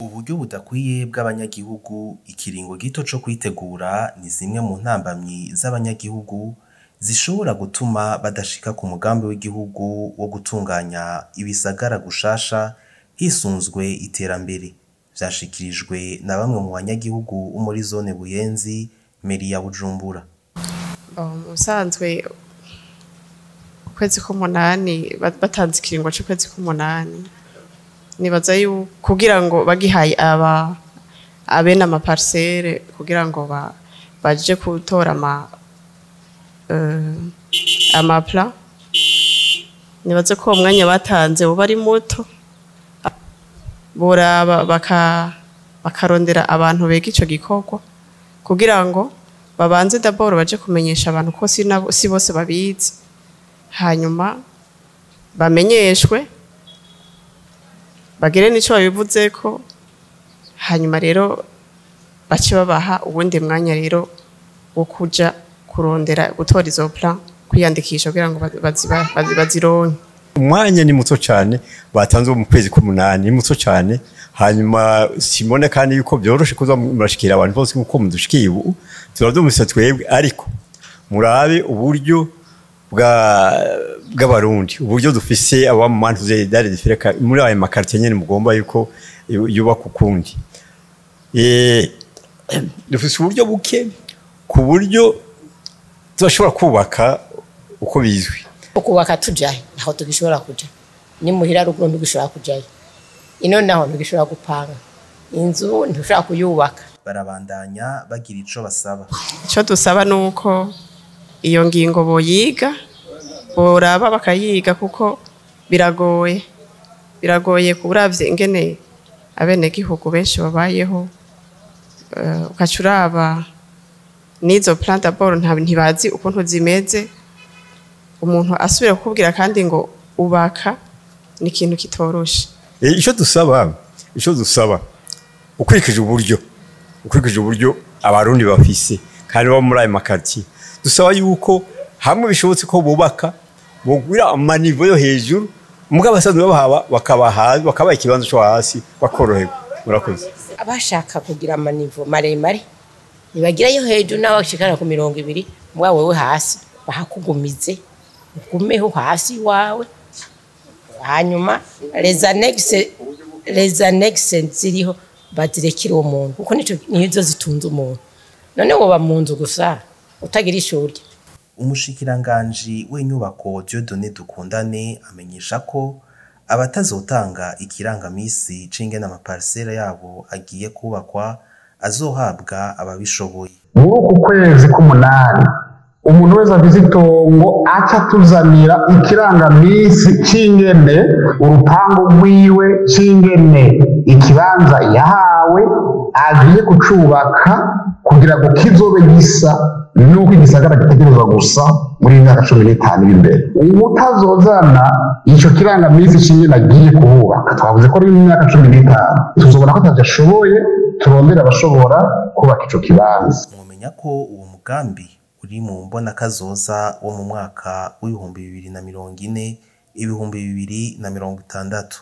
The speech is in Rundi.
Uburyo budakwiye bw'abanyagihugu, ikiringo gito co kwitegura ni zimwe mu ntambamyi z'abanyagihugu zishobora gutuma badashika ku mugambi w'igihugu wo gutunganya ibisagara gushasha hisunzwe iterambere. Vyashikirijwe na bamwe mu banyagihugu bo muri zone Buyenzi, meri ya Bujumbura. Musanzwe ukwezi k'umunani batanze ikiringo c'ukwezi k'umunani, nibaza yuko kugira ngo bagihaye aba abene ama parcelle kugira ngo baje gutora ama plan, nibaze ko uwo mwanya batanze uba ari muto. Boraba bakarondera abantu bega ico gikorwa kugira ngo babanze d'abord baje kumenyesha abantu, ko si bose babizi, hanyuma bamenyeshwe, bagire n'ico babivuzeko, hanyuma rero bace babaha uwundi mwanya rero wo kuja kurondera gutora izo plan, kwiyandikisha kugira ngo bazironke. Umwanya ni muto cyane batanze mu kwezi k'umunani, ni muto cyane. Hanyuma simbona kandi yuko byoroshe kuza murashikira abantu bose nkuko mudushikiye ubu. Turavyumvise twebwe, ariko murabe uburyo bw'Abarundi, uburyo dufise aba mu mantu dare difereka muri aya ma quartier nyene mugomba yuko yubaka ukundi. Dufise uburyo buke ku buryo tudashobora kubaka uko bizwi. Ukubaka tujahe? Ntaho tugishobora kuja. Ni muhira ruguru ntugishobora kujayo, ino naho ntugishobora gupanga inzu, ntushobora kuyubaka. Barabandanya bagira ico basaba. Ico dusaba nuko iyo ngingo boyiga, boraba bakayiga, kuko biragoye, biragoye kuravye ingene abenegihugu benshi babayeho, ugaca uraba n'izo plan d'abord ntibazi ukuntu zimeze. Umuntu asubira kukubwira kandi ngo ubaka, ni ikintu kitoroshe. Ico dusaba ukurikije uburyo Abarundi bafise kandi baba muri ayo ma quartier, dusaba yuko hamwe bishobotse ko bubaka bogwira ama niveau yo hejuru, mugabo abasanzwe babahaba bakabaha, bakabaha ikibanza co hasi, bakoroherwa. Murakoze. Abashaka kugira ama niveau maremare ntibagirayo hejuru, nawe bashikana ku 20, mugabo wewe hasi bahakugumize, ugumeho hasi iwawe. Hanyuma les annexes ziriho bazirekere uwo muntu, kuko nico nizo zitunze umuntu. None woba mu nzu gusa utagira ishuri? Umushikiranganji w'inyubako Dieudonné Dukundane amenyesha ko abatazotanga ikirangamisi c'ingene ama parcelle yabo agiye kubakwa azohabwa ababishoboye. Muri uku kwezi k'umunani, umuntu wese afise itongo aca atuzanira ikirangamisi c'ingene urupangu rwiwe, c'ingene ikibanza yahawe agiye kucubaka, kugira ngo kizobe gisa nuko igisagara gitegerezwa gusa muri iyi myaka 15 iri imbere. Uwutazozana ico kirangamisi c'ingene agiye kuhubaka, twavuze ko ari mu myaka 15, tuzobona ko atavyo ashoboye, turondere abashobora kubaka ico kibanza. Mwomenya ko uwo mugambi uri mu mbonakazoza wo mu mwaka w'2040, 2060.